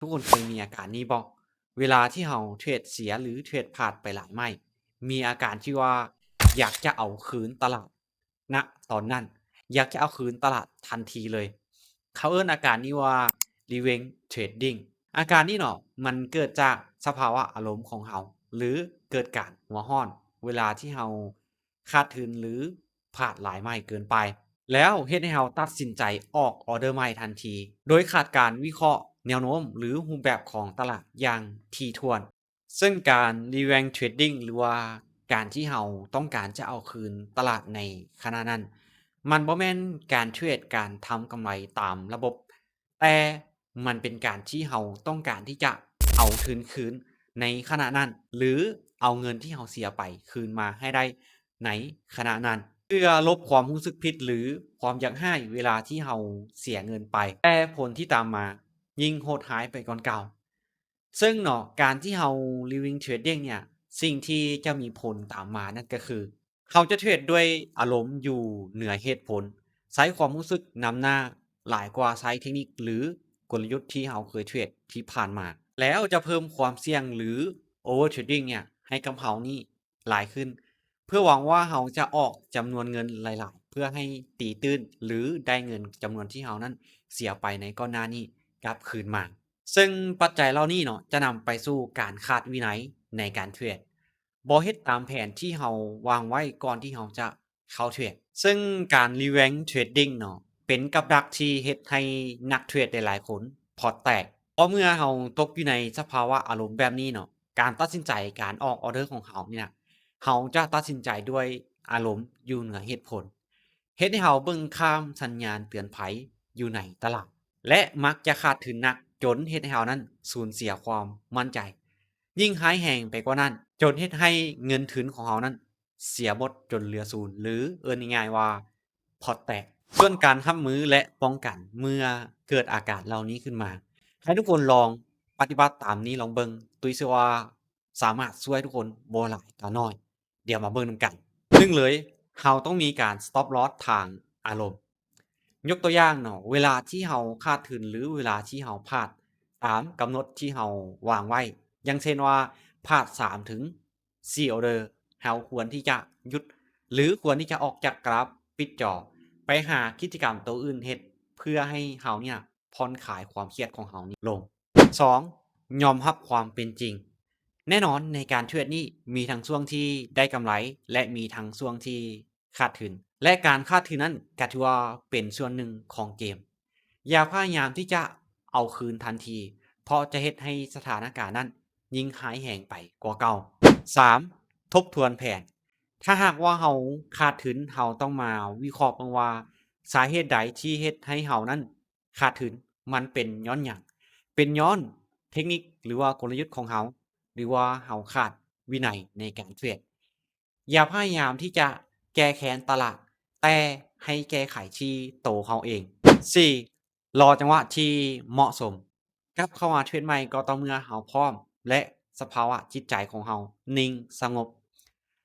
ທຸກຄົນເຄີຍມີອາການນີ້ບໍ່? ເວລາທີ່ເຮົາເທຣດເສຍ ຫຼື ເທຣດພາດໄປຫຼາຍໄມ້ ມີອາການທີ່ວ່າຢາກຈະເອົາຄືນຕະຫຼາດ ນະຕອນນັ້ນ ຢາກຈະເອົາຄືນຕະຫຼາດທັນທີເລີຍ. ເຂົາເອີ້ນອາການນີ້ວ່າ revenge trading. ອາການນີ້ເນາະ ມັນເກີດຈາກສະພາວະອາລົມຂອງເຮົາ ຫຼື ເກີດການຫົວຮ້ອນ ເວລາທີ່ເຮົາຂາດທຶນ ຫຼື ພາດຫຼາຍໄມ້ເກີນໄປ ແລ້ວເຮັດໃຫ້ເຮົາຕັດສິນໃຈອອກອອເດີໃໝ່ທັນທີ ໂດຍຂາດການວິເຄາະແນວໂນ້ມ ຫຼື ຮູບແບບຂອງຕະຫຼາດຢ່າງຖີ່ຖ້ວນ. ເຊິ່ງການ revenge trading ຫຼືວ່າການທີ່ເຮົາຕ້ອງການຈະເອົາຄືນຕະຫຼາດໃນຂະນະນັ້ນ ມັນບໍ່ແມ່ນການເທຣດ ການທຳກຳໄລຕາມລະບົບ, ແຕ່ມັນເປັນການທີ່ເຮົາຕ້ອງການທີ່ຈະເອົາທຶນຄືນໃນຂະນະນັ້ນ ຫຼື ເອົາເງິນທີ່ເຮົາເສຍໄປຄືນມາໃຫ້ໄດ້ໃນຂະນະນັ້ນ ເພື່ອລົບຄວາມຮູ້ສຶກຜິດ ຫຼື ຄວາມຢາກຮ້າຍເວລາທີ່ເຮົາເສຍເງິນໄປ, ແຕ່ຜົນທີ່ຕາມມາຍິ່ງໂຫດຮ້າຍໄປກ່ອນເກົ່າ. ເຊິ່ງເນາະ ການທີ່ເຮົາ revenge trading ເນ່ຍ ສິ່ງທີ່ຈະມີຜົນຕາມມານັ້ນກໍຄື ເຮົາຈະເທຣດດ້ວຍອາລົມຢູ່ເໜືອເຫດຜົນ, ໃຊ້ຄວາມຮູ້ສຶກນຳໜ້າຫຼາຍກວ່າໃຊ້ເທັກນິກ ຫຼື ກົນລະຍຸດທີ່ເຮົາເຄີຍເທຣດທີ່ຜ່ານມາ, ແລ້ວຈະເພີ່ມຄວາມສ່ຽງ ຫຼື over trading ເນ່ຍ ໃຫ້ກັບເຮົານີ້ຫຼາຍຂຶ້ນ ເພື່ອຫວັງວ່າເຮົາຈະອອກຈຳນວນເງິນຫຼາຍໆ ເພື່ອໃຫ້ຕີຕື້ນ ຫຼື ໄດ້ເງິນຈຳນວນທີ່ເຮົານັ້ນເສຍໄປໃນກ່ອນໜ້ານີ້ກັບຄືນມາ. ເຊິ່ງປັດໄຈເຫຼົ່ານີ້ເນາະ ຈະນຳໄປສູ່ການຂາດວິໄນໃນການເທຣດ, ບໍ່ເຮັດຕາມແຜນທີ່ເຮົາວາງໄວ້ກ່ອນທີ່ເຮົາຈະເຂົ້າເທຣດ. ເຊິ່ງການ revenge trading ເນາະ ເປັນກັບດັກທີ່ເຮັດໃຫ້ນັກເທຣດຫຼາຍໆຄົນພອດແຕກ. ເພາະເມື່ອເຮົາຕົກຢູ່ໃນສະພາວະອາລົມແບບນີ້ເນາະ, ການຕັດສິນໃຈການອອກອອເດີຂອງເຮົານີ້ນະ, ເຮົາຈະຕັດສິນໃຈດ້ວຍອາລົມຢູ່ເໜືອເຫດຜົນ, ເຮັດໃຫ້ເຮົາເບິ່ງຂ້າມສັນຍານເຕືອນໄພຢູ່ໃນຕະຫຼາດ ແລະ ມັກຈະຂາດທຶນໜັກຈົນເຮັດໃຫ້ເຮົານັ້ນສູນເສຍຄວາມໝັ້ນໃຈ. ຍິ່ງຮ້າຍແຮງໄປກວ່ານັ້ນ, ຈົນເຮັດໃຫ້ເງິນທຶນຂອງເຮົານັ້ນເສຍໝົດຈົນເຫຼືອສູນ ຫຼື ເອີ້ນງ່າຍໆວ່າພອດແຕກ. ສ່ວນການຮັບມື ແລະ ປ້ອງກັນເມື່ອເກີດອາການເຫຼົ່ານີ້ຂຶ້ນມາ, ໃຫ້ທຸກຄົນລອງປະຕິບັດຕາມນີ້ລອງເບິ່ງ, ຕຸ້ຍເຊື່ອວ່າ ສາມາດຊ່ວຍທຸກຄົນບໍ່ຫຼາຍກໍໜ້ອຍ. ດຽວມາເບິ່ງນຳກັນ. ໜຶ່ງເລີຍ, ເຮົາຕ້ອງມີການ stop loss ທາງອາລົມ. ຍົກຕົວຢ່າງເນາະ, ເວລາທີ່ເຮົາຂາດທຶນ ຫຼື ເວລາທີ່ເຮົາພາດຕາມກຳນົດທີ່ເຮົາວາງໄວ້, ຢ່າງເຊັ່ນວ່າ ພາດສາມເຖິງສີ່ອອເດີ, ເຮົາຄວນທີ່ຈະຢຸດ ຫຼື ຄວນທີ່ຈະອອກຈາກກຣາຟປິດຈໍ, ໄປຫາກິດຈະກຳໂຕອື່ນເຮັດ ເພື່ອໃຫ້ເຮົາເນ່ຍ ຜ່ອນຄາຍຄວາມຄຽດຂອງເຮົານີ້ລົງ. ສອງ, ຍອມຮັບຄວາມເປັນຈິງ. ແນ່ນອນໃນການເທຣດນີ້ມີທັງຊ່ວງທີ່ໄດ້ກຳໄລ ແລະ ມີທັງຊ່ວງທີ່ຂາດທຶນ ແລະ ການຂາດທຶນນັ້ນກໍຖືວ່າເປັນສ່ວນໜຶ່ງຂອງເກມ. ຢ່າພະຍາຍາມທີ່ຈະເອົາຄືນທັນທີ ເພາະຈະເຮັດໃຫ້ສະຖານະການນັ້ນຍິ່ງຮ້າຍແຮງໄປກວ່າເກົ່າ. ສາມ, ທົບທວນແຜນ. ຖ້າຫາກວ່າເຮົາຂາດທຶນ, ເຮົາຕ້ອງມາວິເຄາະເບິ່ງວ່າສາເຫດໃດທີ່ເຮັດໃຫ້ເຮົານັ້ນ ຂາດທຶນ ມັນເປັນຍ້ອນຫຍັງ? ເປັນຍ້ອນເທັກນິກ ຫຼືວ່າກົນລະຍຸດຂອງເຮົາ ຫຼືວ່າເຮົາຂາດວິໄນໃນການເທຣດ? ຢ່າພະຍາຍາມທີ່ຈະແກ້ແຄ້ນຕະຫຼາດ, ແຕ່ໃຫ້ແກ້ໄຂທີ່ໂຕເຮົາເອງ. ສີ່, ລໍຈັງຫວະທີ່ເໝາະສົມ. ກັບເຂົ້າມາເທຣດໃໝ່ກໍຕໍ່ເມື່ອເຮົາພ້ອມ ແລະ ສະພາວະຈິດໃຈຂອງເຮົານິ່ງສະຫງົບ.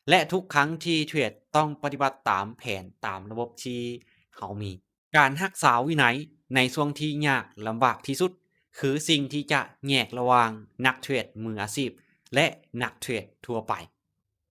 ແລະ ທຸກຄັ້ງທີ່ເທຣດຕ້ອງປະຕິບັດຕາມແຜນ, ຕາມລະບົບທີ່ເຮົາມີ. ການຮັກສາວິໄນໃນຊ່ວງທີ່ຍາກລຳບາກທີ່ສຸດ ຄືສິ່ງທີ່ຈະແຍກລະຫວ່າງນັກເທຣດມືອາຊີບ ແລະ ນັກເທຣດທົ່ວໄປ.